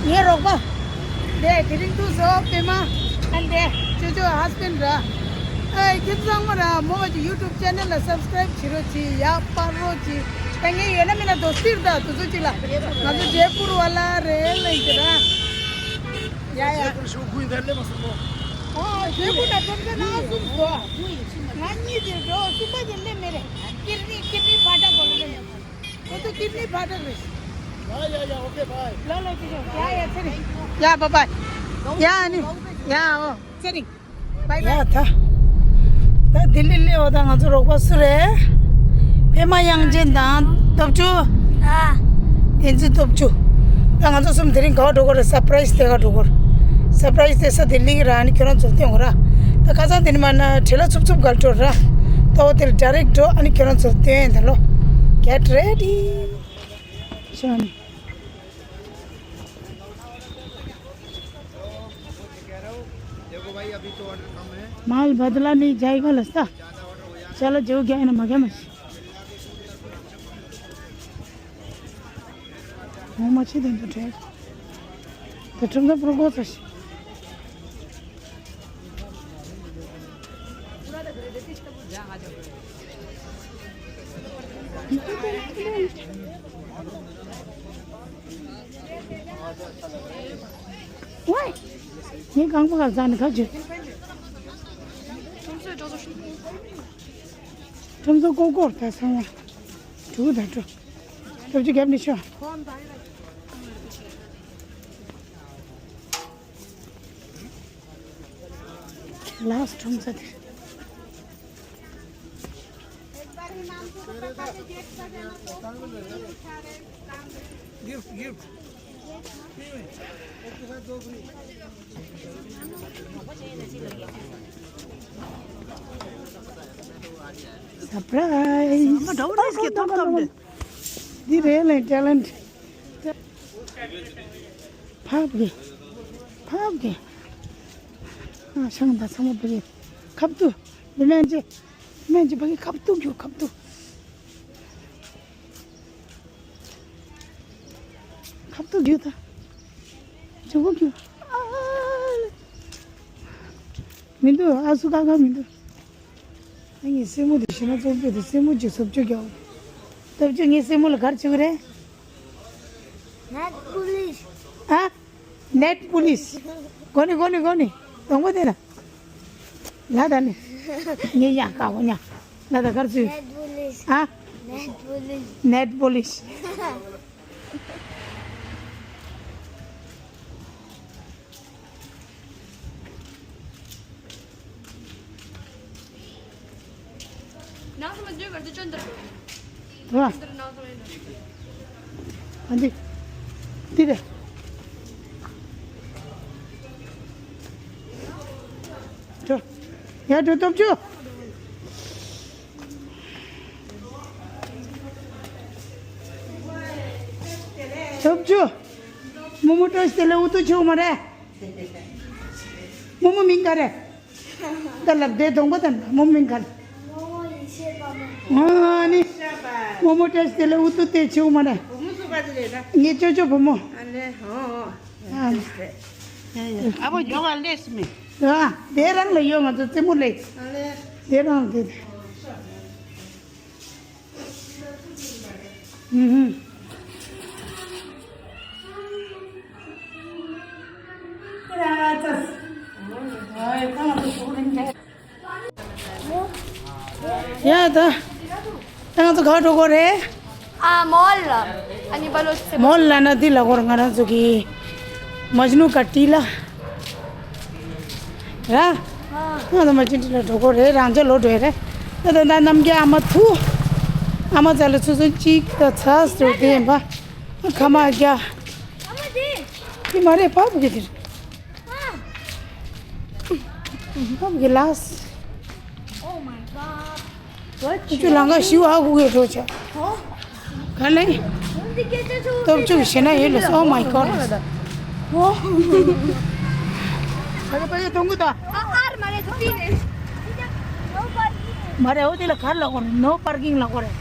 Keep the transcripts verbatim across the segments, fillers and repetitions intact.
ངའི་རོགས་པ། དེ་དེ་རིང་ཐུག་སོ་པད་མ། ཨ་ནི་དེ་ཅོ་ཅོ་ཧ་སི་བེན་ར། ཨེ་ཁྱེད་ཚང་མ་ར་མོ་གི་ཡུ་ཊུབ་ཆེ་ནལ་ལ་སབ་སི་ཀ་རེབ་བྱེད་རོགས་གྱིས། ཡག་པར་རོགས་གྱིས། ད་ངས་ཡོད་ན་མིན་ན་དོ་སྟིར་ད་དུ་ཚོ་གཅིག་ལ། ང་ཚོ་ཇེ་པུར་བ་ལ་རེད་ལ་ཡིན་གྱི་ར། ཡ་ཡ། ཨོ་ཇེ་པུར་ད་ཁྲོམ་ས་ནང་གསུམ་འགྲོ། ང་གཉིས་དེར་འགྲོ། གསུམ་པ་དེ་སླེབས་མེད་རེད། ཀིར་ནི་ཀིར་ནི་ཕ་ཏ་གོ་ལ་སླེབས་མེད། ཁོ་ཚོ་ཀིར་ནི་ཕ་ཏ་རེད། ཡ་ཡ་ཡ། ཨོ་ཁེ་བྷའི། ལོ་ལོ་ཅི་ཅོ། ཡ་ཡ་ཚེ་རིང་། ཡ་བྷའི་བྷའི། ཡ་ཨ་ནི། ཡ་ཨོ་ཚེ་རིང་། བྷའི་བྷའི། ཡ་ད། ད་ལྡི་ལི་སླེབས་པ་དང་ང་ཚོ་རོགས་པ་སུ་རེད། པད་མ་དབྱངས་ཅན་དང་སྟོབས་ཆུ། ཨ། བསྟན་འཛིན་སྟོབས་ཆུ། ད་ང་ཚོ་གསུམ་དེ་རིང་ག་པར་འགྲོ་གི་རེད། སར་པ་རའི་སི་སྟེར་ག་འགྲོ་གི་རེད། སར་པ་རའི་སི་སྟེར་ས་ལྡི་ལི་གི་ར། ཨ་ནི་ཁྱོད་རང་ཚོར་སྟོན་དགོས་ར། ད་ཁ་སང་དེ་ནི་མ་ན་བྲེལ་ལ་འཚུབ་འཚུབ་ག་ལ་འགྲོ་ར། ད་འོ་དེ་ལ་ཌའི་རེག་འགྲོ། ཨ་ནི་ཁྱོད་རང་ཚོར་སྟོན་ད་ལོ། Get ready. ཤོག་ཨ་ནི། माल बदला नहीं जाएगा लगता। चलो जो गया है ना मगे much. How much is the trade? The trade the progress. ཝའི། ངའི་རྐང་པ་ག་ཚ་ནི་ག་ཅི། ཁྲོམ་ཚོ་ཀོ་ཀོར་ད་ཚང་བ། དྲུག་དང་དྲུག་སྟོབས་ཆུ་རྒྱབ་ནི་ཤོག་ལཱ་སི་ཊི་ཁྲོམ་ས་དེ། gift gift free में। ओके सर दो free. Surprise. འདི་རེད་ལས་ཊེ་ལེན་ཊི། ཕབ་གི་ཕབ་གི་ཨ་ཤང་ད་ཚང་མ་ཕབ་གི་ཁབ་ཏུ། མི་མན་ཅི། མན་ཅི་ཕབ་གི་ཁབ་ཏུ་རྒྱུ། ཁབ་ཏུ། ཁབ་ཏུ་རྒྱུ་ད། ཇོ་བོ་རྒྱུ། ཨ་ལེ། མི་འདུག་ཨ་སུ་ཀ་ཀ་མི་འདུག་ཨ་ངའི་སེན་མོ་དེ་ཞེ་ན་ཙོག་པོ་དེ་སེན་མོ་ཅིག་སོབ་ཅོ་རྒྱག་སྟབས་ཅིག་ངའི་སེན་མོ་ལ་ག་རེ་བྱེད་ཀྱི་རེད། Net police. ཨ། Net police. གོ་ནི་གོ་ནི་གོ་ནི། གདོང་པ་དེ་ལ། ལ་ད་ནི། ངས་ཡང་ཀ་གོ་ཉ། ལ་ད་ག་རེ་བྱེད། Net police. ཨ། Net police. Net police. ནང་དུ་མ་འདུས་པར་དུ་ཅོན་ཏར། ཅོན་ཏར་ནང་དུ་མ་འདུས། ཨ་འདི། འདི་རེད། ཅོ། ཡ་ཅོ་སྟོབས་ཅོ། སྟོབས་ཅོ། རྨོ་མོ་བཀྲ་ཤིས་བདེ་ལེགས། འུ་ཐུག་ཆེའུ་མ་རེད། རྨོ་མོ་མིང་ག་རེད། ད་ལབ་བདེ་གདོང་པ་དང་རྨོ་མོ་མིང་ག་རེད། ཨ་ནི། རྨོ་མོ་བཀྲ་ཤིས་བདེ་ལེགས། འུ་ཐུག་བདེ་ཆེའུ་མ་རེད། ངའི་ཅོ་ཅོ་བུ་མོ། ཨ་བོ་ཡོང་བ་ལས་སྨི། ཨ་དེ་རང་ལ་ཡོང་ང་ཚོ་རྩེད་མོ་ལས། དེ་རང་དེ། ཡ་ད། ད་ང་ཚོ་ག་པར་འགྲོ་དགོས་རེད། ཨ་མོལ་ལ། ཨ་ནི་བ་ལོ་ཚེ་མོལ་ལ་ན་འདི་ལ་གོར་ང་རང་ཚོ་གི་མཇ་ནུ་ཀ་ཏི་ལ། ར། ཨ། ང་ཚོ་མ་ཅིན་ཏི་ལ་འགྲོ་གོ་རེད། རང་ཅག་ལོ་འགྲོ་རེད། ད་ད་ད་རྣམ་རྒྱལ་ཨ་མ་ཐུ། ཨ་མ་ཙ་ལ་ཚུ་ཚུ་གཅིག་ད་ཚ་སྟེ་དེ་ཡིན་པ། ཁ་མ་རྒྱ། ཨ་མ་དེ། དེ་མ་རེད། ཕ་བུ་གི་དེ་རེད། ཨ། ཕ་བུ་གི་ལགས། Oh my god. ཁྱོད་ལང་ཀ་ཤི་བ་ཧ་གོ་གི་འགྲོ་བྱ། ཧོ། ག་ལེ། སྟོབས་ཆུ་ཞེ་ན་ཡོད་ལེ། Oh my god. ཧོ། ཕ་གི་ཕ་གི་གཏོང་གི་ད། ཨ་ཨར་མ་རེད་ཚོ་པི་རེད། མ་རེད། འོ་དེ་ལ་ག་རེ་ལབ་དགོས་རེད། No parking ལབ་དགོས་རེད།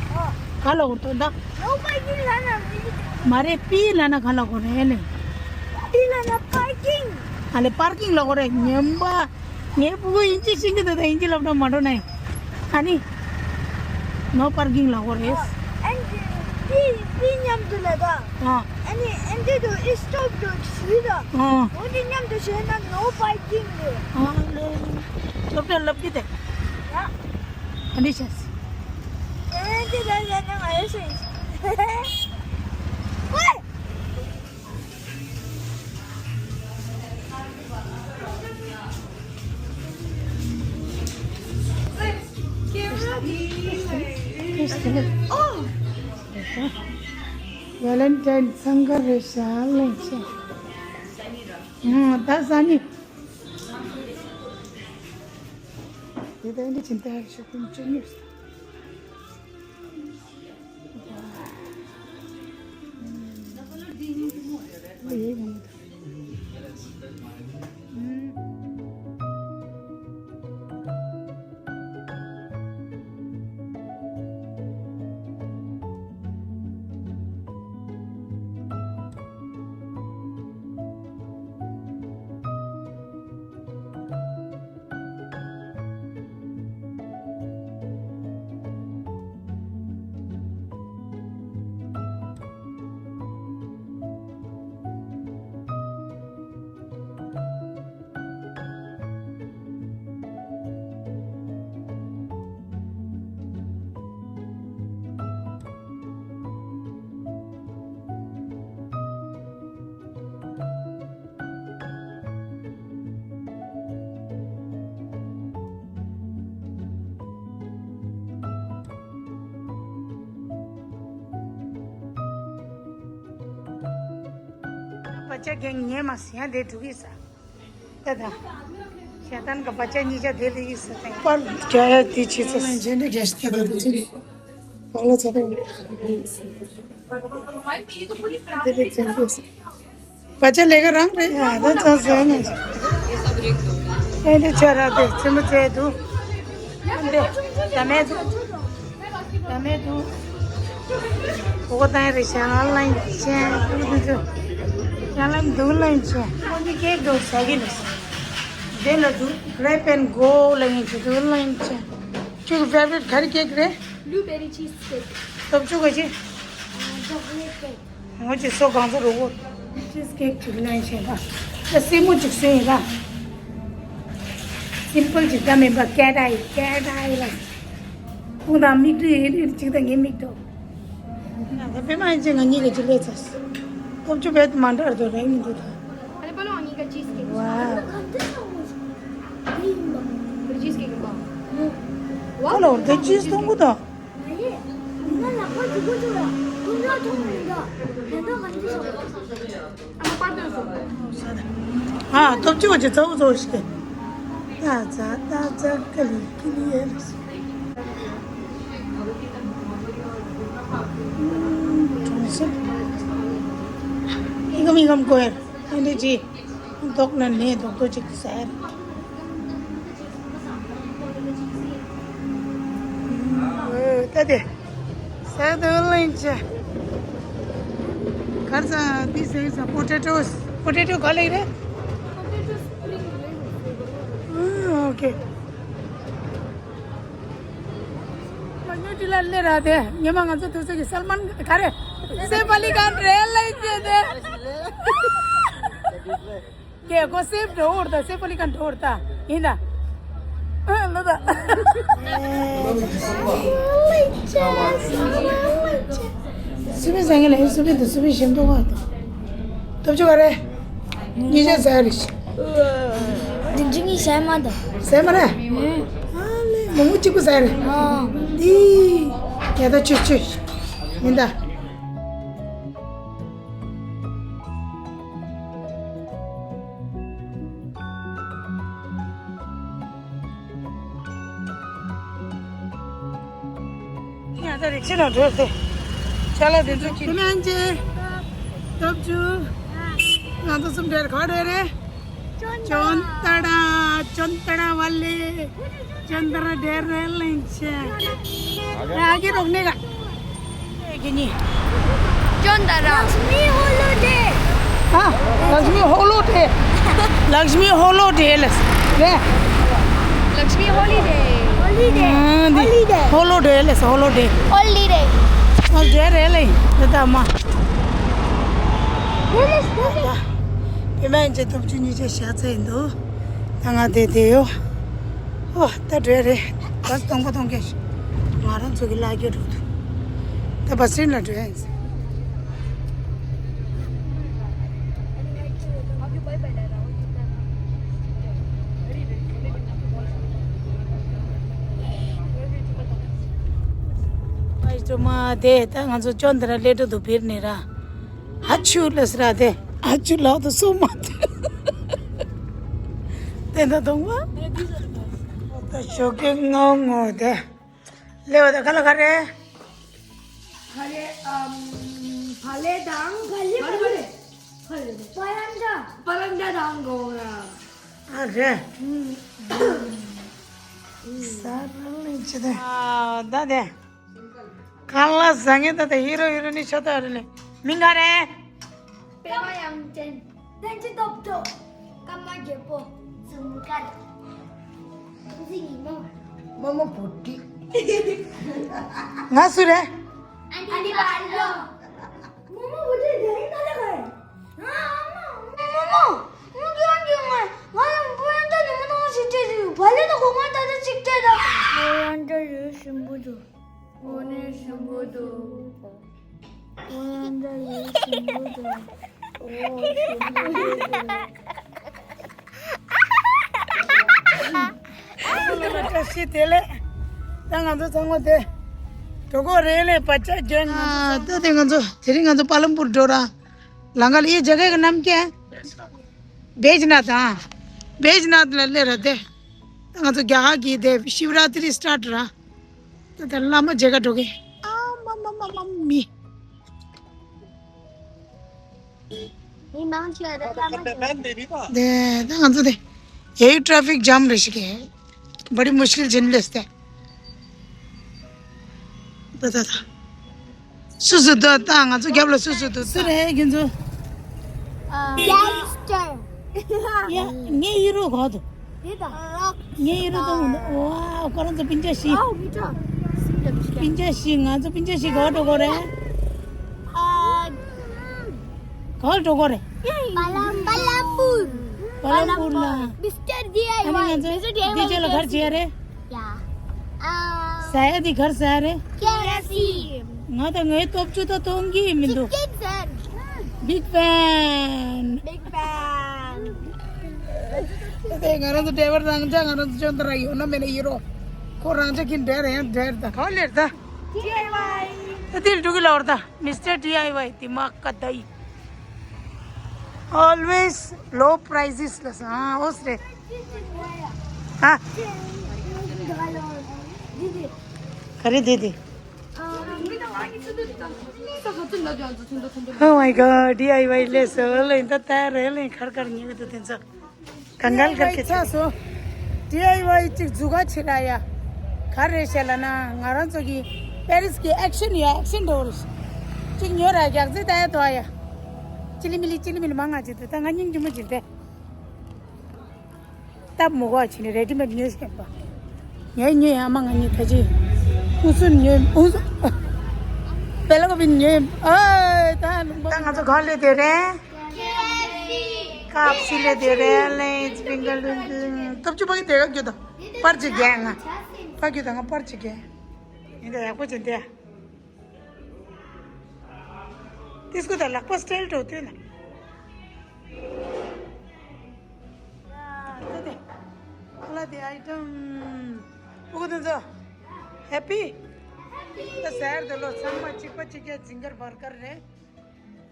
ག་ལབ་དགོས་རེད་དོན་དག No parking ལབ་ན་མི་འདུག་མ་རེད། པི་ལབ་ན་ག་ལབ་དགོས་རེད་ལེ། པི། ན་པར་ཀིང་། ཨ་ནི་པར་ཀིང་ལབ་དགོས་རེད། ཉན་པ། ངའི་ཕྲུ་གུ་དབྱིན་ཇི་ཤེས་ཀྱི་འདུག་ད་དབྱིན་ཇི་སློབ་གྲྭ་མ་འགྲོ་ནའི། ཨ་ནི། ནོ་པར་ཀིང་ལབ་དགོས་རེད། ཨན་ཏི་ཏི་ཏི་མཉམ་དུ་ལ་ད། ཨ། ཨ་ནི་ཨན་ཏི་དུ་ཨི་སི་ཊོབ་དུ་ཞུས་ད། ཨ། འོ་དེ་མཉམ་དུ་བྱས་ན་ནོ་པར་ཀིང་རེད། ཨ་ལེ། སློབ་གྲྭ་ལབ་ཀྱི་དེ། ཡ། ཨ་ནི་ཤེས། ཨན་ཏི་ལ་ལ་ན་ང་ཡོད་ཤེས། ཝེ། ཝེ་ལེན་ཊའིན་སང་ག་རེ་ཤ་ལེན་ཤ། ཨང་། ད་ས་ནི། དེ་ད་འདི་ཅིན་ཏ་ཤོག་གུ་ཅན་ཡོད། བ་ཅག་གན་ཉེ་མ་སི་ཡང་དེ་འགྲོ་གི་ས། ད་ད། ཤ་ཏན་ག་བ་ཅག་གཉིས་ཆ་དེ་ལ་ཡིག་ས་ད་ཡིན། པར་རྒྱ་ཡ་དེ་ཆི་ཚེ་སི་ཇེན་ཌར་རྒྱ་ཤི་ཐེ་ག་དེ་ཚེ་པག་ལ་ཚ་ད། དེ་ལས་ཚེ་སི། བ་ཅག་ལས་ཀ་རང་རེད་ཡ། ད་ཚ་ཟེར་ནས། ཨེ་འདི་ཆ་ར་དེ་ཚེ་མི་ཚེ་དུ། འདི་ད་མེད་དུ། ད་མེད་དུ། གོ་གོ་ཏང་རེ་ཤ་ང་ལན་ཆེན་ཀུ་དུ་ཚུ། ཡང་ལན་དུ་ལན་ཆེན། ཁོ་གཉིས་ཀེག་དུ་ཟ་གི་ནི། དེ་ལ་དུ་Grab and Go ལ་ཡིན་ཆེ་དུ་ལན་ཆེན། ཁྱོད་ཀྱི་ཕེ་ཝ་རིཊ་ག་རེ་ཀེག་རེད། Blueberry cheesecake. སྟོབས་ཆུ་ག་ཅི། Chocolate cake. ངོ་ཅིག་སོ་གང་ཚོ་རུ་བོ། ཅིས་ཀེག་ཅིག་ལེན་བྱེད་པ། ད་སེ་མོ་ཅིག་སོན་ཡིན་ད། སིམ་པལ་ཅིག་ད་མིན་པ་ཀེ་ཏ་ཡི་ཀེ་ཏ་ཡི་ལ། ཁོང་དང་མིག་འབྲི་ཡིན་ཅིག་ད་ངའི་མིག་ཏོ། ད་པད་མ་ཡིན་ཅིག་ང་གཉིས་ཀྱི་ཅིག་ལས་ཚར། སྟོབས་ཆུ་བས་མ་འདྲ་ར་དོ་རེད་མི་འདུག་ད། ཨ་ནི་པ་ལོ་ཨ་ནི་ཀ་ཅིས་ཀེག་ཝ། ཅིས་ཀེག་ཡིན་པ། ཨ་ལོ་ད་ཅིས་གཏོང་གི་ད། ཨ། སྟོབས་ཆེ་བ་ཅིག་ཚ་བོ་ཚ་བོ་ཞིག་གི། ད་ཚ་ད་ཚ་ཀ་ལི་ཀི་ལི་ཡེ་ལ་སི། གྲོང་གསེབ། ཨི་གམ་ཨི་གམ་ཀོ་ཡར། ཨ་འདྲ་ཅི། མདོག་ན་ནས་མདོག་མདོག་ཅིག་ཟེར། ཨོ་ད་དེ། ཟེར་དུ་ལེན་ཆེ། གར་ས་དེ་ཟེར་ས་པོ་ཏེ་ཏོ། པོ་ཏེ་ཏོ་ག་ལེ་རེད། ཨོ་ཨོ་ཁེ། མ་ཉོ་ཅི་ལ་ལེ་ར་དེ། ཉི་མ་ང་ཚོ་དུས་ཚོད་ཀྱི་སལ་མན་ག་རེ། སེ་ཕ་ལི་ཁན་རེད་ལེ་ཅེ་དེ། ཀྱེ་ཁོ་སེབ་འགྲོ་འོར་ད་སེ་ཕ་ལི་ཁན་འགྲོ་འོར་ད་ཡིན་ད། ཨ་ལོ་ད། སུ་པའི་ཟ་ངེ་ལ་ཡིན། སུ་པའི་དུ་སུ་པའི་ཞིམ་དུ་བ་དང་། སྟོབས་ཆུ་ག་རེ། ཉིས་བརྒྱ་ཟ་རེ་ཤི། འདི་འཇིག་ངེས་ཟ་མ་དང་། ཟ་མ་རེ། ཨ་ལེ་མོ་མོ་གཅིག་པུ་ཟ་རེ། འདི་ཡ་ད་ཆུ་ཆུ་ཡིན་ད། ཡང་ད་རིག་ཆེ་ན་འགྲོ་སྟེ། ཅ་ལག་དེ་ཚོ་ཁྱེར། ཁྱེད་རང་ཅི། སྟོབས་ཆུ། ང་ཚོ་གསུམ་འདྲེར་ག་འདྲེ་རེད། ཅོན་ཏ་ར། ཅོན་ཏ་ར་ཝ་ལེ། ཅོན་ཏ་ར་འདྲེ་རེད་ལེན་ཆེ། ར་གི་རོགས་ནེ་ག་ཨེ་གི་ནི། ཅོན་ཏ་ར། Lakshmi holiday. ཨ། ལགས་མི་ཧོ་ལོ་ཌེ། ལགས་མི་ཧོ་ལོ་ཌེ་ལགས་རེད། Lakshmi holiday. Holiday. ཨ་འདི། Holiday. ཧོ་ལོ་ཌེ་ལགས་ཧོ་ལོ་ཌེ། Holiday. ཨ་འདི་རེད་ལེ། འདི་ད་མ། Holiday. བི་མ་ཡན་ཆད་སྟོབས་བཅུ་གཉིས་ཆ་བཞག་ཚར་ཡིན་འདུག་ད་ང་དེ་དེ་ཡོ། ཨོ་ད་འགྲོ་ཡ་རེད། བ་སི་སྟོང་པ་སྟོང་རྒྱ་ཞིག་ང་རང་ཚོ་གི་ལ་རྒྱ་འགྲོ་འདུག་ད་བ་སི་ཊན་ལ་འགྲོ་ཡ་ཡིན། ཨ་ཅོ་མ་དེ་ད་ང་ཚོ་ཅོན་དེ་ར་ལེ་ཏོ་དུ་བིར་ནི་ར། ཨ་ཆུ་ལ་སི་ར་དེ། ཨ་ཆུ་ལ་དུ་སུ་མ་དེ། དེ་ད་དུང་བ། ད་ཞོགས་ཀས་ངོ་ངོ་དེ། ལེ་བ་ད་ག་ལ་ག་རེ། ག་རེ་ཨམ། བ་ལེ་དང་། བ་ལེ་བ་ལེ། བ་ལེ། པ་རན་ཏྲ། པ་རན་ཏྲ་དང་གོ་ར། ཨ་རེད། ཨུམ། ས་ར་ལེ་ཅི་དེ། ཨ་ད་དེ། ག་ལ་ཟ་ངེ་ད་དེ་ཧི་རོ་ཧི་རོ་ནི་ཆ་ད་རེ་ལེ། མིང་ག་རེ། པད་མ་དབྱངས་ཅན། བསྟན་འཛིན་སྟོབས་མཆོག་སྐར་མ་རྒྱལ་པོ། འཛུམ་དཀར། བསྟན་འཛིན་ཉི་མ། རྨོ་མོ་བུ་ཁྲིད། ང་སུ་རེད། ཨན་ཏི་པ་ལོ། རྨོ་མོ་བུ་ཁྲིད་དེ་རིང་ད་ལྟ་ག་རེད། རྨོ་མོ། རྨོ་མོ། རྨོ་མོ། ང་ལ་པོ་ཡང་ད་ཉི་མ་དང་ཞིག་སྤྲད་རེད། བ་ལེ་ད་གོ་ང་ད་ལྟ་ཅིག་སྤྲད་ད། པོ་ཡང་ད་ཡོད་ཞིམ་པོ་འདུག་འོ་ནི་ཞིམ་པོ་འདུག་འོ་ཡང་འདྲ་ཡོད་ཞིམ་པོ་འདུག་འོ་ཞིམ་པོ་འདུག་བཀྲ་ཤིས་བདེ་ལེགས། ད་ང་ཚོ་ཚང་མ་དེ་གྲོགས་པོ་རེད་ལེ་བ་ཅག་རྒན། ཨ་ད་དེ་ང་ཚོ་དེ་རིང་ང་ཚོ་པ་ལམ་པུར་འགྲོ་ར། ལང་ཀ་ལ་ཡི་ཇ་ག་གི་ནམ་རྒྱུན། བེཇ་ནཱཐ་དང་། བེཇ་ནཱཐ་ལ་སླེབས་ར་དེ། ད་ང་ཚོ་རྒྱ་གར་གྱི་དེ་ཤིབ་ར་ཏི་རི་སི་ཊར་ཊི་ར། ད་ལྟ་བླ་མ་མཇལ་ཁ་འགྲོ་གི། ཨ་མ་མ་མ་མ་མི། མི་མང་ཆེ་བ་ད་བླ་མ་མཇལ། དེ་ད་ང་ཚོ་དེ། ཡའི་ཊ་ཕིག་ཇམ་རེ་ཞིག་གི། བ་རི་མུཤ་ཀིལ་ཇན་ལེས་ཏེ། ད་ད་ད། སུ་སུ་འདུག་ད་ང་ཚོ་རྒྱབ་ལ་སུ་སུ་འདུག་སུ་རེད་ཁྱེད་ཚོ། Gangster. ཡ། ངའི་ཡུ་རོ་ག་འདུག་དེ་དང་རོག་ངའི་ཡུ་རོ་དང་འདུག་ཝའོ། ཁོ་རང་ཚོ་སྤུན་ཀྱག་བཞི། ཨའོ་མི་ཏྲ། སྤུན་ཀྱག་བཞི། ང་ཚོ་སྤུན་ཀྱག་བཞི་ག་འགྲོ་གོ་རེད། ཨ། ག་འགྲོ་གོ་རེད། པ་ལམ། པ་ལམ་པུར། པ་ལམ་པུར་ལ། Mister D I Y. ཨ་ནི་ང་ཚོ་Mister D I Y དེ་རྗེས་ལ་ག་རེ་བྱེད་ཡ་རེད། ཡ། ཨ། ཟ་ཡ་དེ་ག་རེ་ཟ་ཡ་རེད། K F C. ང་དང་ངའི་སྟོབས་བཅུ་དང་སྟོང་གི་མི་འདུག Chicken fan. Big fan. Big fan. དེ་ང་རང་ཚོ་ཌ་རའི་བར་རང་ཅག་ང་རང་ཚོ་ཅོན་ཏ་ར་ཡོད་ན་མེད་ན་ཡིན་རོགས། ཁོ་རང་ཅག་གི་ཌ་རའི་ཡང་ཌ་རའི་ད། ག་པར་སླེབས་ད། D I Y. ད་དེར་འགྲོ་གི་ལབ་པར་ད། Mister D I Y དེ་མ་ཀ་ད་ཡི། Always low prices ལ་ས་ཨོ་སི་རེད། ཧ། ག་རེ་དེ་དེ། Oh my god, D I Y ལས་སོ་ལེ་ད་ད་རེ་ལེ་ཁར་ཁར་ཉེ་གི་དུ་དེ་ཚོ། གང་གལ་གར་ཆགས་སོ། ཌི་ཨའི་ཝའི་གཅིག་འཛུགས་ག་ཆེ་ལ་ཡ། ག་རེ་བྱས་ལ་ན་ང་རང་ཚོ་གི་པེ་རིས་ཀྱི་ཨེག་ཤན་ཡ་ཨེག་ཤན་འགྲོ་རེད། གཅིག་ཉོ་ར་རྒྱག་རྩིས་ད་ཡ་དོ་ཡ། ཅི་ལི་མི་ལི་ཅི་ལི་མི་ལི་མ་ང་ཅི་དེ་ད་ང་སྙིང་རྗེ་མོ་ཅིག་དེ། སྟབས་མོ་གོ་ཆི་ནི་རེ་ཌི་མེཌ་ཉོས་ཤིག་པ། ཉོས་ཉོས་ཨ་མ་ང་གཉིས་ད་ཅི། ཨུ་སུན་ཉོས་ཨུ་སུན། པེ་ལ་ཀོ་བིན་ཉོས་ཨ་ད་ལུང་པ། ད་ང་ཚོ་ག་ལེ་དེ་རེད། ཀེ་ཨེཕ་སི། ཀ་ཨེཕ་སི་ལེ་དེ་རེད་ལེ་ཙི་པིང་ག་ལུན་ཏིང་སྟོབས་ཆུ་ཕ་གི་དེ་ག་རྒྱུ་དང་པར་ཅིག་རྒྱག་ང་། ཕ་གི་དང་ང་པར་ཅིག་རྒྱག་ཡིན་ད་ཡག་པོ་ཅན་དེ། ཏིས་ཀོ་ད་ལག་པ་སི་ཊལ་འགྲོ་དུས་ན། ད་དེ། ཁ་ལག་དེ་ཨའི་ཊམ། ཕྲུ་གུ་དེ་ཚོ། ཧེ་པི། ད་ཟེར་དེ་ལོ་ཚང་མ་གཅིག་པ་གཅིག་རྒྱ་ཛིང་གར་བར་གར་རེད།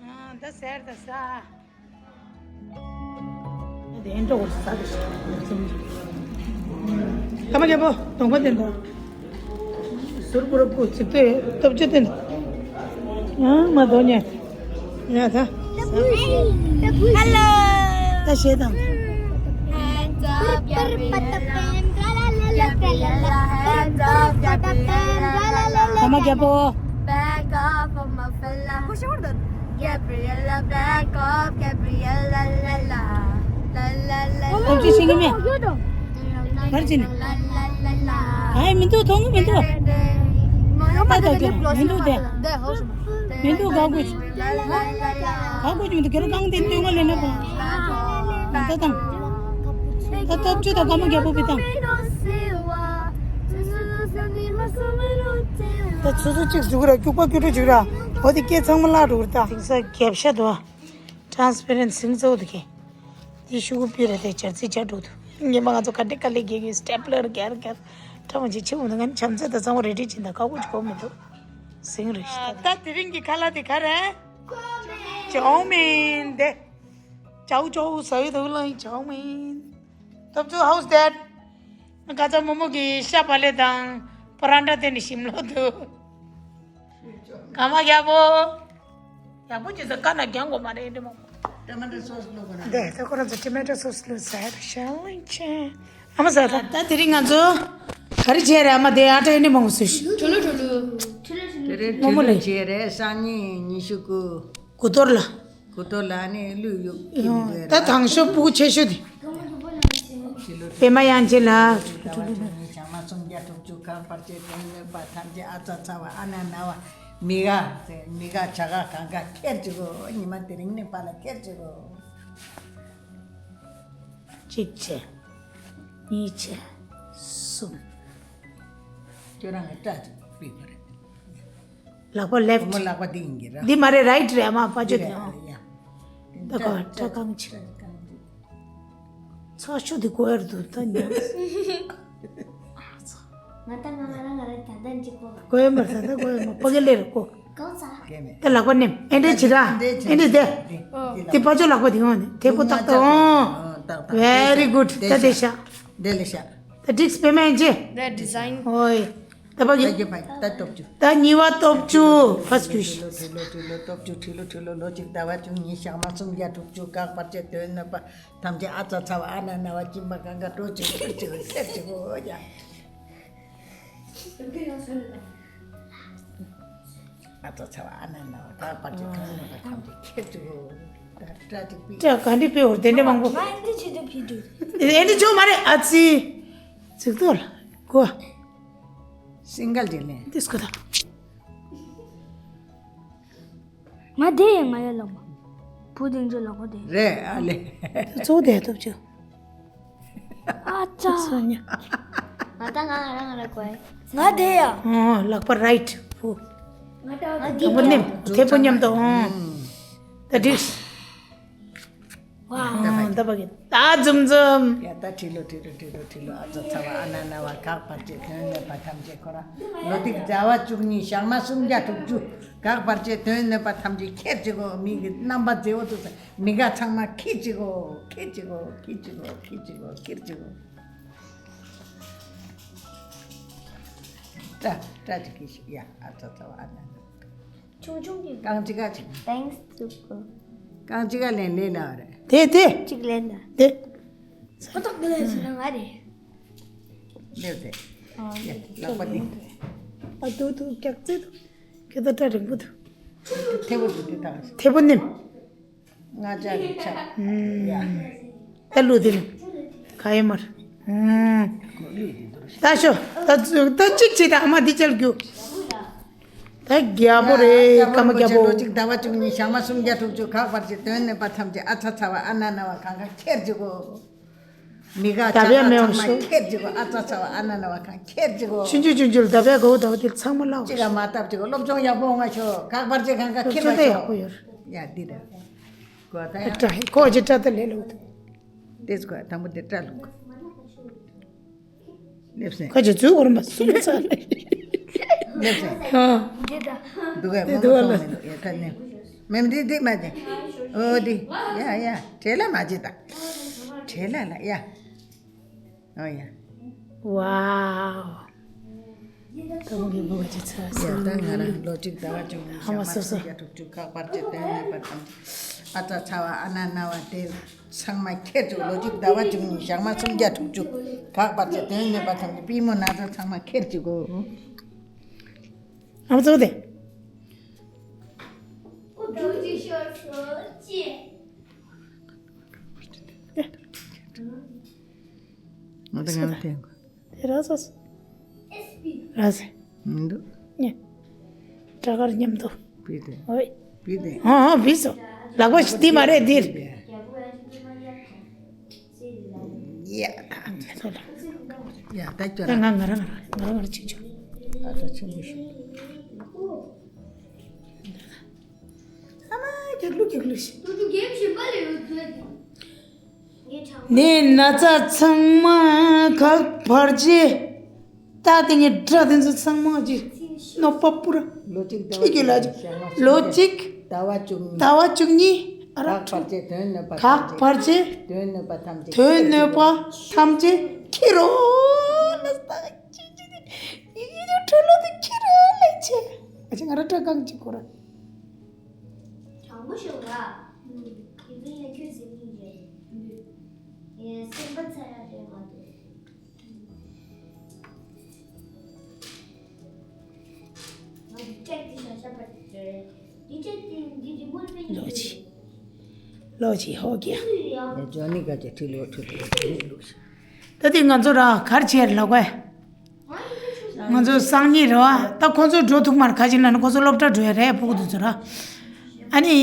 ཨ། ད་ཟེར་ད་ས། དེ་འགྲོ་ས་རེད། ཐ་མ་རྒྱལ་པོ་གདོང་པ་དེ་འདྲ། ཟུར་པོ་རུ་པོ་ཚིག་ཏོ་སྟོབས་ཆེ་དེ་འདྲ། ཡང་མ་དོ་ཉེ། ཡ་ད། ཧེ་ལོ། ད་ཞེས་དང་། ཐ་མ་རྒྱལ་པོ། Gabriella back off, Gabriella la la la la la. ཨོ་ཅི་ཤེས་ཀྱི་མེད། གར་ཅི་ནི། ཨའི་མི་འདུག་མཐོང་གི་མི་འདུག་ད་ད་ཀྱང་མི་འདུག་དེ། མི་འདུག་ག་གོ་ཅི། ག་གོ་ཅི་མི་འདུག་གེ་ར་གང་དེ་སྟོན་ག་ལེན་ན་པ། ད་དང་། ད་སྟོབས་ཆུ་དང་སྐར་མ་རྒྱལ་པོ་བི་དང་། ད་ཆུ་ཚོད་གཅིག་ཟུག་ར་སྐྱུག་པ་སྐྱུག་བྲོ་ཅིག་ར། འོ་དེ་སྐད་ཚང་མ་བརླག་འགྲོ་གི་རེད་ད། དེང་སང་རྒྱབ་ཤ་དོ། ཊ་རན་སི་པེ་རེན་ཊི་ཟིང་ཚོགས་འདུག་གི། དེ་ཤུ་གུ་པི་རེད་དེ་སྦྱར་རྩི་སྦྱར་འགྲོ་འདུག་ཉི་མ་ང་ཚོ་ག་འདྲ་དཀའ་ལས་རྒྱག་གི་སི་ཊེབ་ལར་རྒྱག་རྒྱག་ཁྲ་མོ་ཅིག་ཕྱི་འོང་ན་ང་ནི་བྱམས་བརྩེ་དང་གཙང་བོ་རེ་རེ་ཅིག་དང་ཁ་ཁུ་ཅིག་གོ་མི་འདུག་ཟིང་རེ་ཞིག་ད་དེ་རིང་གི་ཁ་ལག་དེ་ག་རེད། ཅའོ་མིན་དེ། ཅའོ་ཅའོ་ཟ་ཡི་འདུག་ལ་ཅའོ་མིན། སྟོབས་ཆུ་ཧའུ་སི་དེ། ཁ་ཚ་མོ་མོ་གི་ཤ་བག་ལེབ་དང་པ་རན་ཏྲ་དེ་ནི་ཞིམ་ལོ་འདུག་སྐར་མ་རྒྱལ་པོ། ཡག་པོ་བྱས་ཙང་བཀའ་ན་རྒྱང་གོ་མ་རེད་འདི་མོ། ཊ་མ་ཊོ་སོ་སི་བླུགས་པ་ན། འདི་ད་ཁོ་རང་ཚོ་ཊ་མ་ཊོ་སོ་སི་བླུགས་ཟེར་ཤ་ལིང་ཆེ། ཨ་མ་ཟ་ད་ད་དེ་རིང་ང་ཚོ་ག་རེ་བྱས་རེད། ཨ་མ་དེ་ཨ་ཏྲ་ཨེ་ནི་མང་སུ་ཞིག་དེ་རིང་མོ་མོ་ལེ། བྱས་རེད། སང་ཉིན་ཉི་ཤུ་དགུ། དགུ་གཏོར་ལ། དགུ་གཏོར་ལ་ནི་བླུགས་ཡོད་ཀྱི་མི་འདུག་ད་དང་ཤོག་སྤུ་གུ་ཆེ་ཤོས་དེ། པད་མ་དབྱངས་ཅན་ལགས། ཞག་མ་སུམ་བརྒྱ་དྲུག་ཅུ་གང་བར་ཆད་དོན་གནོད་པ་ཐམས་ཅད་ཨ་ཚ་ཚ་བ་ཨ་ན་ན་བ་མི་དགའ་ཟེར་མི་དགའ་བྱ་དགའ་གང་ག་ཁྱེར་བཅུག་གོ། ཉི་མ་དེ་རིང་ནས་ཕར་ལ་ཁྱེར་བཅུག་གོ། གཅིག་བྱས། གཉིས་བྱས། གསུམ། ཁྱོད་རང་གི་སྐྲ་ཅིག་ཕུད་དགོས་རེད། ལག་པ་ལེཕ། བུ་མོ་ལག་པ་འདི་ཡིན་གྱི་ར། འདི་མ་རེད། རའིཊ་རེད། ཨ་མ་ཕ་ཆོས་དེ་ཨང་། ཡ། ད་གོ་སྐྲ་གང་ཆེ། ཚ་ཤོ་དེ་གོ་ཡར་འདུག་ད་ཉམས། ང་ད་ང་ང་རང་ང་རང་ད་ད་འཇིག་གོ། གོ་ཡ་མར་ད་ད་གོ་ཡ་མ་ཕ་གི་ལེར་གོ། གོ་ཚ། ད་ལག་པ་ནེམ་ཨེ་འདྲ་ཅི་ར། ཨེ་འདྲ་དེ། དེ་ཕ་ཆོས་ལག་པ་དེ་ཡོང་ནས་དེ་པོ་ཏག་ཏག་ཨང་། Very good། ད་དེ་ཤ། དེ་ལེ་ཤ། ད་ཌིགས་པད་མ་ཨེ་ཅེ། ད་ཌི་ཛའིན། ཨོའི། ད་ཕ་གི། ད་གི་ཕ་ད་སྟོབས་བཅུ། ད་ཉི་བ་སྟོབས་བཅུ་ཕ་སྐུ་ཤི། ཁྲི་ལོ་ཁྲི་ལོ་ཁྲི་ལོ་སྟོབས་བཅུ་ཁྲི་ལོ་ཁྲི་ལོ་ལོ་གཅིག་ཟླ་བ་བཅུ་གཉིས་ཞག་མ་སུམ་བརྒྱ་དྲུག་ཅུ་གག་བར་ཆད་དོན་གནོད་པ་ཐམས་ཅད་ཨ་ཚ་ཚ་བ་ཨ་ན་ན་བ་གཅིན་པ་གང་ག་འགྲོ་བཅུག་ཁྱེར་བཅུག་ཁྱེར་བཅུག་ཡ། ཨ་ཚ་ཚ་བ་ཨ་ན་ན་བ་གག་བར་ཆད་དོན་གནོད་པ་ཐམས་ཅད་ཁྱེར་བཅུག་ད་སྐྲ་ཅིག་པི། སྐྲ་ག་འདྲ་པི་འོར་དེ་འདྲ་མང་པོ། ང་འདི་ཅི་དུ་ཕི་དུ། ཨེ་འདྲ་ཅོ་མ་རེད་ཨ་ཙི། ཚིག་ཐོག་ལ་གོ། སིང་གལ་ཅིག་ལེན། འདི་སྐོར་དང་། ང་དེ་ཡང་ང་ཡ་ལོ་མ། བུ་དེང་ཅོ་ལོ་གོ་དེ། རེད་ཨ་ལེ། གཙོ་བོ་དེ་ཐོབ་ཅོ། ཨ་ཙ། སོ་ཉ། ང་ད་ང་ང་རང་ང་རང་གོ་ཡ། ང་དེ་ཡ། ཨོ་ལག་པ་རའིཊ་བུ། ང་ད་ང་དེ་དང་པོ་ནེམ་དེ་པོ་མཉམ་དུ་ཨོ། ད་འགྲིག་ཨ་ད་བ་གི་ད་འཛུམ་འཛུམ། ཡ་ད་ཁྲི་ལོ་ཁྲི་ལོ་ཁྲི་ལོ་ཁྲི་ལོ་ཨ་ཙ་ཚ་བ་ཨ་ན་ན་བ་གག་བར་ཆད་དོན་གནོད་པ་ཐམས་ཅད་ཁོ་ར་ལོ་ཏིག་ཟླ་བ་བཅུ་གཉིས་ཞག་མ་སུམ་བརྒྱ་དྲུག་ཅུ་གག་བར་ཆད་དོན་གནོད་པ་ཐམས་ཅད་ཁྱེར་བཅུག་གོ། མི་གི་རྣམ་པ་མཛེས་པོ་ཐུག་ས་མི་དགའ་ཚང་མ་ཁྱེར་བཅུག་གོ། ཁྱེར་བཅུག་གོ། ཁྱེར་བཅུག་གོ། ཁྱེར་བཅུག་གོ། ཁྱེར་བཅུག་གོ། སྐྲ་སྐྲ་ཅིག་གི་ཤིག་ཡ་ཨ་ཙ་ཚ་བ་ཨ་ན་ན། ཆུང་ཆུང་གི། རྐང་གཅིག་ག་ཅིག་ཐེངས་སུ་གོ། རྐང་གཅིག་ག་ལེན་ལེན་ལ་རེད། དེ་དེ། གཅིག་ལེན་ལ། དེ། ཁོ་ཐག་དེ་ལས་སུ་ན་ང་རེད། ལེབ་དེ། ཨ། ཡ་ལག་པ་འདི། ཨ་དུ་དུ་ཀྱག་ཙེ་དུ། ཁྱེད་ད་སྐྲ་རིང་པོ་དུ། ཐེ་བོ་དུ་དེ་དང་། ཐེ་བོ་ནེམ། ང་ཅག་གི་ཆ། ཡ། ད་ལུ་དེ་ནི། ག་ཡེ་མར། ད་ཤོ། ད་ད་གཅིག་བྱེད་ད་ཨ་མ་འདི་ཅལ་རྒྱུ། ད་རྒྱལ་པོ་རེད་ཀ་མ་རྒྱལ་པོ། ལོ་གཅིག་ཟླ་བ་བཅུ་གཉིས་ཞག་མ་སུམ་བརྒྱ་དྲུག་ཅུ་གག་བར་ཆད་དོན་གནོད་པ་ཐམས་ཅད་ཨ་ཚ་ཚ་བ་ཨ་ན་ན་བ་གང་ག་ཁྱེར་བཅུག་གོ། མི་དགའ་ད་བས་མེད་ཚང་མ་ཤོ། ཁྱེར་བཅུག་གོ། ཨ་ཚ་ཚ་བ་ཨ་ན་ན་བ་གང་ཁྱེར་བཅུག་གོ། ཆུང་ཆུང་ཆུང་ཆུང་ད་བས་གོ་ད་བ་དེ་ཚང་མ་ལ། གཅིག་ག་མ་བཏབ་བཅུག་གོ། སློབ་སྦྱོང་ཡག་པོ་ང་ཤོ་གག་བར་ཆད་གང་ག་ཁྱེར་བ་ཤོ། ཡ་འདི་རེད། གོ་ད་ཡ། ཀྲ་ཧེ་ཁོ་ཅི་ཀྲ་ད་ལེ་ལོ། དེ་ཟུག་དང་པོ་དེ་ཀྲ་ལུག་ལེབ་སེ། ཁ་ཅིག་ཚུལ་གོར་མ་སུ་མི་ཚ་ལེ། ལེབ་སེ། ཨ། འདུག་གས་དེ་མང་འདུག་པོ་ལ། སོང་མི་འདུག་ཡ་ད་ནི། མེམ་འདི་འདི་མ་ཅི། ཨོ་འདི། ཡ་ཡ་བྲེལ་ལ་མ་ཅི་ད། བྲེལ་ལ་ལ་ཡ། ཨོ་ཡ། ཝའོ། ཀ་མོ་གི་མོ་ག་ཅི་ཚ་ཡ་ད་ང་རང་ལོ་གཅིག་ཟླ་བ་བཅུ་གཉིས་ཧ་མ་ཞག་མ་སོ་སོ། སུམ་བརྒྱ་དྲུག་ཅུ་གག་བར་ཆད་དོན་གནོད་པ་ཐམས་ཅད་ཨ་ཙ་ཚ་བ་ཨ་ན་ན་བ་དེ་ཚང་མ་ཁྱེར་བཅུག་ལོ་གཅིག་ཟླ་བ་བཅུ་གཉིས་ཞག་མ་སུམ་བརྒྱ་དྲུག་ཅུ་གག་བར་ཆད་དོན་གནོད་པ་ཐམས་ཅད་པུས་མོ་ན་ཚ་ཚང་མ་ཁྱེར་བཅུག་གོ། ཨ་མ་ཚོ་དེ། ང་ད་ང་ལ་བསྟན་དགོས། དེ་ར་སོ་སོ། ར་སེ། མི་འདུག་ཉེ། དྲ་གར་མཉམ་དུ། བི་དེ། ཨོའི། བི་དེ། ཨ་ཨ་བི་སོ། ལག་པ་ཞིག་དེ་མ་རེད་འདིར། ཡ། ད་ད་ད་ད་ཁྱོད་ད་རང་ང་ང་རང་ང་རང་ང་རང་ང་རང་ཅིག་ཆོག་ད་ད་ཆེན་པོ་ཞིག་ཨ་མ་རྒྱག་ལུགས་རྒྱག་ལུགས་ཤིག་ཏུ་ཏུ་གེམ་ཞིག་པ་ལས་ཡོད་དོ། ངའི་ཕྲེང་བ། ནས་ན་ཚ་ཚང་མ་ཁག་བར་ཆད། ད་དེ་ངའི་དགྲ་དེ་ཚོ་ཚང་མ་ཅི་གནོད་པ་སྤུ་ར། ལོ་གཅིག་ཟླ་བ་ཁྱི་གི་ལ་ཅི་ལོ་གཅིག་ཟླ་བ་བཅུ་གཉིས། ཟླ་བ་བཅུ་གཉིས། ཨ་ར་ཁག་བར་ཆད་དོན་གནོད་པ་ཁག་ཐམས་ཅད། བར་ཆད་དོན་གནོད་པ་ཐམས་ཅད། དོན་གནོད་པ་ཐམས་ཅད་ཁྱི་རོ་ལ་ས་ཅི་ཅི་ཅི་ཡི་ཡི་ཡི་གྲོ་ལོ་དེ་ཁྱི་རོ་ལ་ཆེ། ཨ་ཅི་ང་ར་སྐྲ་གང་ཅི་གོ་ར། དྲང་པོ་ཞུ་ན། ཡིན་ཙང་ཡང་ཁྱོད་ཟེར་གྱི་རེད། ངས་སེམས་པ་ཚ་ཡ་རེད་མ་གཏོགས། ང་འདི་ཀྲེག་འདི་ཤ་ཤ་པ་རེད། འདི་ཀྲེག་འདི་འདི་འདི་མུར་པའི་ལོ་ཆི། ལོ་ཆི་ཧོ་ཀྱ། ཡང་ཇོ་ནི་ག་ཅེ་ཁྲི་ལོ་ཁྲི་ལོ་ཁྲི་ལོ། ད་དེ་ང་ཚོ་ར་གར་ཆེར་ལོག་གས། ང་ཚོ་སང་ཉིན་རེད་བ། ད་ཁོ་ཚོ་འགྲོ་ཐུབ་མར་ཁ་ཅིག་ན་ནི་ཁོ་ཚོ་སློབ་གྲྭ་འགྲོ་ཡ་རེད་ཕྲུ་གུ་དེ་ཚོ་ར། ཨ་ནི་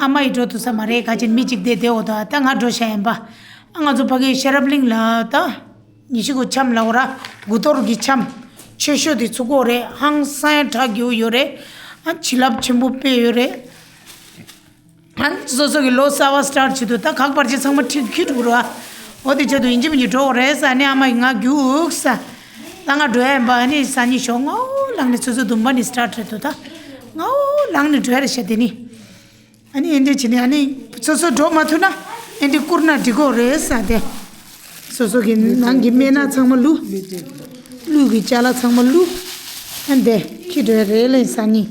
ཨ་མ་ཡི་འགྲོ་ཐུབ་ས་མ་རེད་ཁ་ཅིག་མི་གཅིག་བསྡད་བསྡད་འོ་ད་ད་ང་འགྲོ་ཤ་ཡིན་པ། ཨ་ང་ཚོ་ཕ་གི་ཤེས་རབ་གླིང་ལ་ད། ཉི་ཤུ་གོ་འཆམ་ལ་འོ་ར། དགུ་གཏོར་གྱི་འཆམ། ཆེ་ཤོས་དེ་ཚུགས་གོ་རེད་ཧང་སང་ཡ་གྲགས་རྒྱུ་ཡོད་རེད། ཨ་བྱིན་རླབས་ཆེན་པོ་སྤེལ་ཡོད་རེད། ཨ་ནི་སོ་སོ་གི་ལོ་གསར་བ་སི་ཊར་བྱེད་དུས་ད་ཁག་པར་ཆེ་ཚང་མ་ཁྲིད་ཁྱི་འགྲོ་ར། འོ་དེ་ཆེད་དུ་ཡིན་གཅིག་མིན་གཅིག་འགྲོ་དགོས་རེད་ས་ནི་ཨ་མ་ཡིས་ང་རྒྱུགས་ས། ད་ང་འགྲོ་ཡ་ཡིན་པ་ཨ་ནི་ས་ནི་ཞོགས་ངའོ་ལངས་ནས་ཆུ་ཚོད་བདུན་པ་ནས་སི་ཊར་བྱེད་དུས་ད། ངའོ་ལངས་ནས་འགྲོ་ཡ་རེད་ཤ་དེ་ནི། ཨ་ནི་ཨེ་འདྲས་བྱེད་ནི་ཨ་ནི་སོ་སོ་འགྲོ་མ་ཐུབ་ན་ཨེ་འདྲས་བསྐུར་ན་འགྲིག་གོ་རེད་ས་དེ། སོ་སོ་གི་ནང་གི་སྨན་སྣ་ཚང་མ་བླུགས། གླུད་ཀྱི་ཅ་ལག་ཚང་མ་བླུགས། ཨ་འདས་ཁྱི་འགྲོ་ཡ་རེད་ལེ་ས་ནི།